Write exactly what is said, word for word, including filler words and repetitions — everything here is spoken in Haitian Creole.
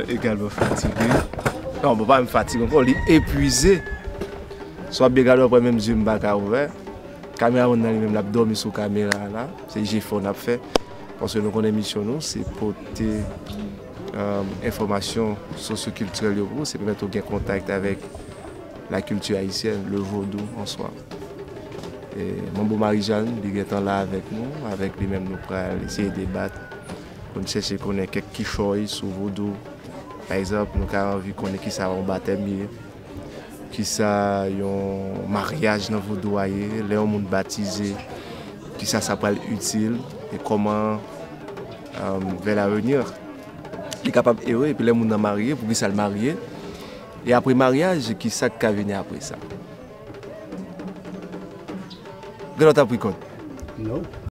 Egalman fatige. Non, bon, pa menm fatige ankò, li epwize. Si w ap byen gade, w ap wè menm zye m pa ka ouvè. Kameramann nan li menm, l ap dòmi sou kamera a la. Se jefò n ap fè. Paske nou konnen misyon nou, se pote, euh, enfòmasyon sosyokiltirèl yo pou ou, se pèmèt ou gen kontak avèk la culture haïtienne, le vodou en soi. E Manbo Marijàn, li gentan la avèk nou, avèk li menm nou pral eseye debat pou n chèche konnen kèk kichòy sou vodou. Pa egzanp, nou ka anvi konnen kisa yon batèm ye, kisa yon maryaj nan vodou a ye, lè yon moun batize, kisa sa pral itil, e kòman, euh, vers l'avenir, li kapab ere, epi lè moun nan marye, poukisa l marye, e apre maryaj, kisa k ka vini apre sa. Gen lòt aprikòt? Non.